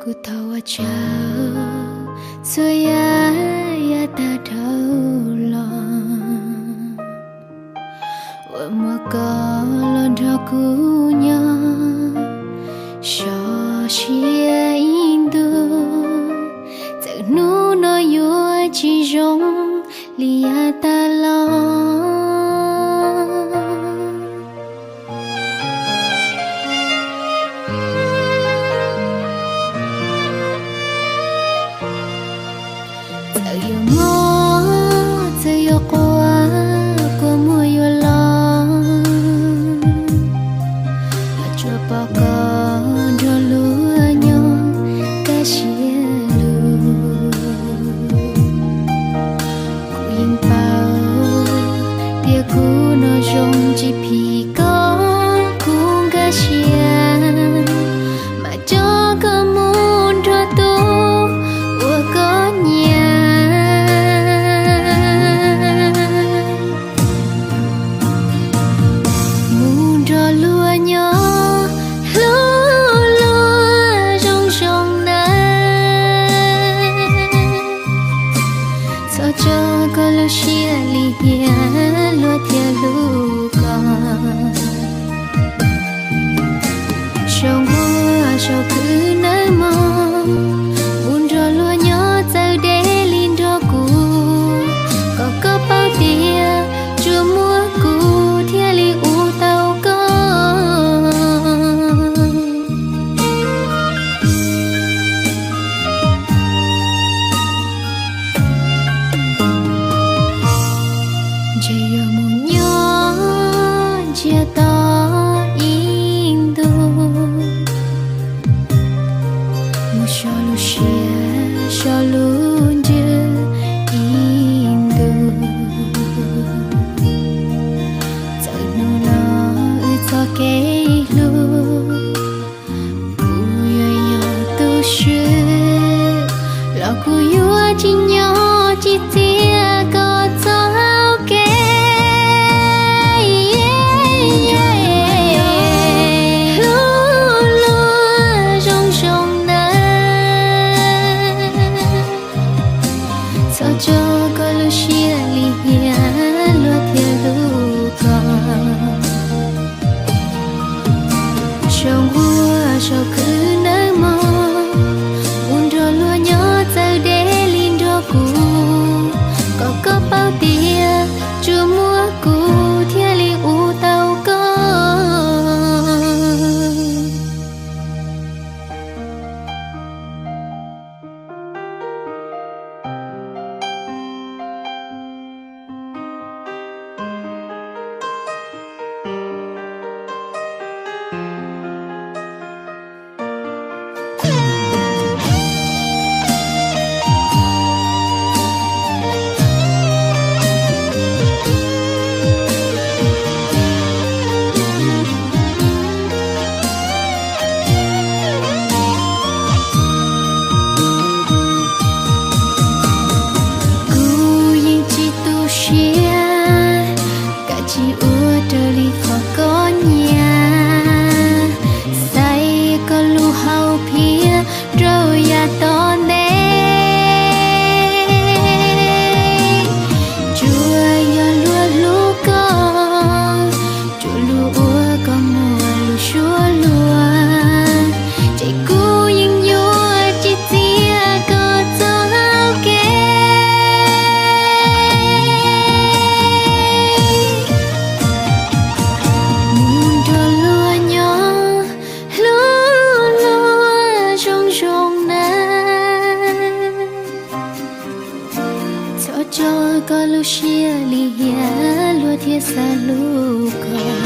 Kuv thov ua tsaug txhua yam yav tag dhau los uas muaj koj los nrog kuv nyob, sov siab ib ntus, txawm hnub no yuav tsis zoo li yav tag los. Txawm yuav mob, txawm yuav quaj, kua muag yuav los, los tsuas pom koj nrog luag nyob kaj siab lug. Kuv yeej paub tias kuv no zoo tsis phim koj, kuv nkag siab mas coj koj mus nrog tus uas koj nyiam, mus nrog luag nyob hlub luag zoo zoo na. Txhob tso koj lub siab lim hiam, luag thiaj hlub koj. Saum nqua saum khwv nawb mog, mus nrog luag nyob txawv deb li nrog kuv, kom koj paub tias tsuas muaj kuv thiaj li ua tau koj. Ntshe yuav mus nyob ntsiag to ib ntus, mus so lub siab so lub ntsws ib ntus. Txawm hnub no wb txoj kev hlub, kuv yuav yog tus swb los kuv yuav tsis nyob tsis txiav koj txoj hau kev. Hlub luag zoo zoo na, txhob tso koj lub siab lim hiam, luag thiaj hlub koj. Saum nqua saum khwv nawb mog, mus nrog luag nyob txawv deb li nrog kuv, kom koj paub tias tsuas muaj kuv thiaj li ua tau koj. Kuv yeej tsis tu siab, kav tsij ua raws li qhov koj nyiam, xaiv koj lub hau phiaj rau yav tom ntej. Tsuas yog luag hlub koj, tsuas luag ua koj muaj lus suab luag, ces kuv yeej yuav tsis txiav koj txoj hau kev. Mus nrog luag nyob hlub luag zoo zoo na, txhob tso koj lub siab lim hiam, luag thiaj xav hlub koj.